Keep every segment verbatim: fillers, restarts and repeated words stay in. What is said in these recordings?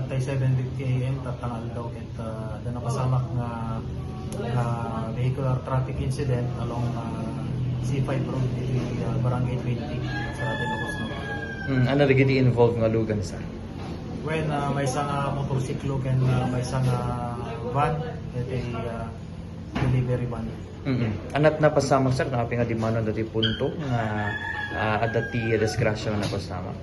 Tay seven fifty A M tatta nga aldaw ket, ah, adda napasamak nga, ah, vehicular traffic incident along, ah, C five road iti, ah, Barangay twenty, Sarate, Ilocos Norte. Hmm, ania dagiti involved nga alugan, sir? Wen, ah, maysa nga motorsiklo ken, ah, maysa nga van iti, ah, delivery van. Mm. Ania ti napasamak, sir, no apay nga dimmano dagiti punto nga, ah, adda ti disgrasya nga napasamak?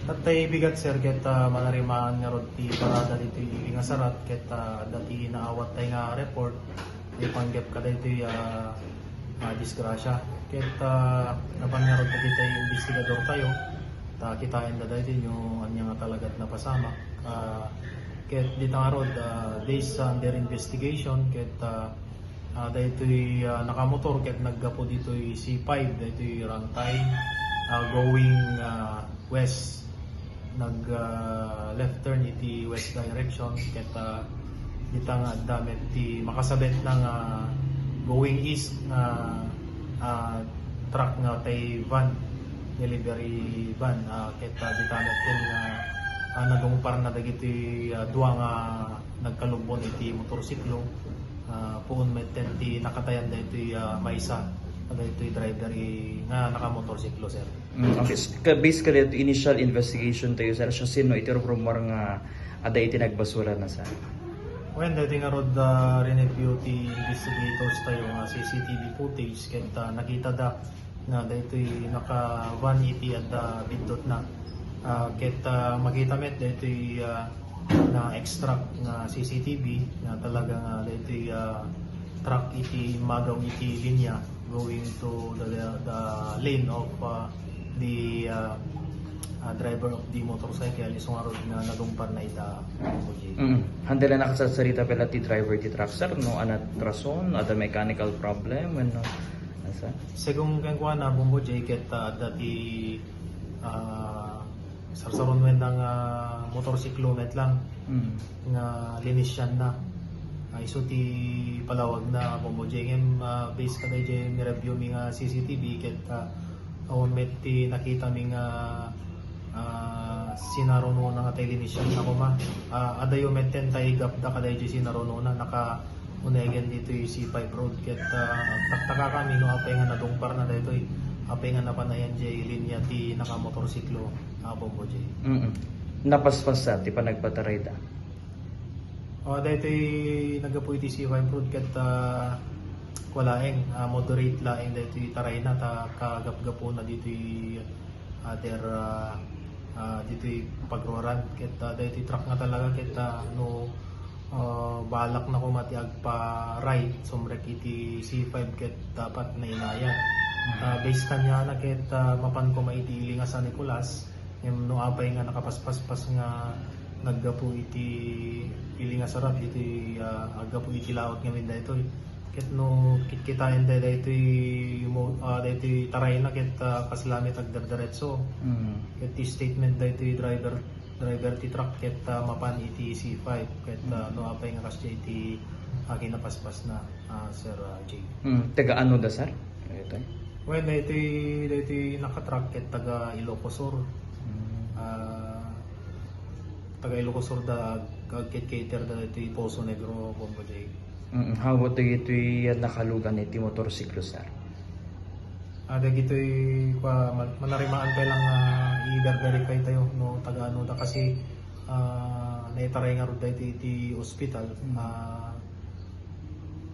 Tattay bigat, sir, ket, ah, manarimaan ngarud ti parada ditoy ili nga sarat ket, ah, adda ti naawat tay nga report ti panggep kadaytoy, ah, ah, disgrasya. Ket, ah, napan ngarud dagiti investigador tayo, ta kitaen da daytoy no ania nga talaga ti napasamak. Ah, ket dita ngarud, ah, based under investigation, ket, ah, Ah, daytoy, ah, nakamotor ket naggapu ditoy C five, daytoy Rantay, ah, going, ah, west. Nag, ah, left turn iti west direction ket, ah, dita nga adda met ti makasabetna nga going east nga, ah, truck nga tay van, delivery van, ah, ket, ah, dita met ken nga, ah, nadungparna dagiti, ah, dua nga nagkalubbon iti motorsiklo. Ah, puon met ken ti nakatayan daytoy, ah, maysa, daytoy driver i-, nga nakamotorsiklo, sir. Mm, okay. S-, ka-, based kadaytoy initial investigation tayo, sir, siasino iti rumrumor nga adda iti nagbasura na, sir? Wen, daytoy ngarud, ah, rineview ti investigators tayo nga C C T V footage ket, ah, nakitada nga daytoy naka-van iti adda biddutna. Ah, ket, ah, makita met daytoy, ah, na-extract nga C C T V nga talaga nga daytoy, ah, truck iti immagaw iti linya going to the, the lane of, ah, the, ah, ah, driver of the motorcycle, isu ngarud nga nadungparna ita, Kuya Jay. Mm. Handel a nakasarsarita pay la ti driver ti truck, sir, no? Ania ti rason, adda mechanical problem, wenno, asa? Segun kenkuana, Bombo Jay, ket, ah, adda ti, ah, sarsaron wenno nga motorsiklo met lang Mm. nga linisianna. Ah, isu ti palawagna, Bombo Jay. Ngem, ah, based kadaydiay ni-review mi nga C C T V, ket, ah, awan met ti nakita mi nga, ah, sinarunona nga tay linisianna koma. Ah, adayo met ken tay gapda kadaydiay sinarunona, naka-unegen ditoy C five road. Ket, ah, agtaktaka kami no apay nga nadungparna daytoy, apay nga napanayan diay linya ti nakamotorsiklo, ah, Bombo Jay. Mm. Napaspas sa ti panagpatarayda? Oh, daytoy naggapu iti C five road ket, ah, kua laeng, ah, moderate laeng daytoy tarayna ta kagapgapuna ditoy other, ah, ah, ditoy pagruaran. Ket, ah, daytoy truck nga talaga ket, ah, no, ah, balakna koma ti agpa-right sumrek iti C five ket dapat nainayat. Ta based kaniana ket, ah, mapan koma iti ili nga San Nicolas, ngem no apay nga nakapaspaspas nga naggapu iti ili nga sarat iti, ah, aggapu iti laot ngamin daytoy. Ket no kitkitaen tayo daytoy mo-, ah, daytoy tarayna ket, ah, kasla met agderderetso. Mm. Ket ti statement daytoy driver, driver ti truck ket, ah, mapan iti C five ket, ah, no apay nga kasdiay iti, ah, kinapaspasna, ah, Sir, ah, Jay. Mm. Taga-ano da, sir? Ito. Well, daytoy, daytoy naka-truck ket taga Ilocos Sur. Mm. Ah, taga Ilocos Sur da, ag-, agkit-cater da daytoy Poso Negro, Bombo Jay. Mm, how about dagitoy nakalugan iti motorsiklo, sir? Ah, dagitoy, kua, man-, manarimaan pay lang nga i-verify tayo no taga ano da kasi, ah, naitaray ngarud daytoy iti ospital. Mm. Ah,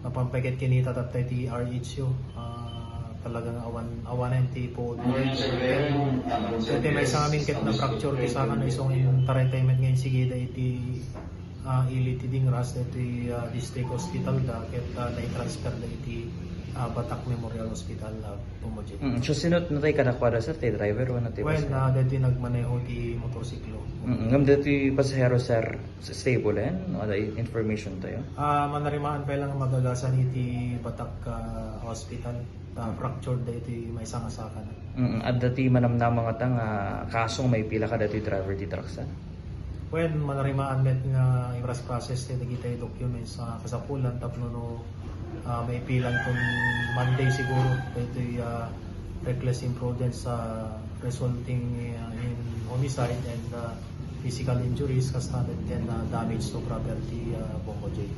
napan pay ket kinita tatta iti R H U. Ah, talagang awan, awanen ti puod. Ket ti maysa ngamin ket na-fracture ti saka na isong intaray tayo met nga insigida iti ah, ili ti dingras daytoy, ah, district hospital da ket, ah, nai-transfer da iti, ah, Batak Memorial Hospital, ah, Bombo Jay. Mm, so sino natay kadakuada, sir? Ti driver wenno ti pasahero? Well, ah, daytoy nagmaneho ti motorsiklo. Mm, ngem daytoy pasahero, sir, stable, eh? No, ada information tayo? Ah, manarimaan pay lang magagasan iti Batak, ah, Hospital. Ta fractured daytoy maysa nga sakana. Mm, adda ti manamnama ngata nga kaso nga maipila kadaytoy driver ti truck, sir? Wen, manarimaan met nga i-process ti dagiti documents nga kasapulan tapno no, ah, maipilan kon Monday siguro daytoy, ah, reckless imprudence, ah, resulting, ah, in homicide and, ah, physical injuries, kasta met ken, ah, damage to property, ah, Bongo J.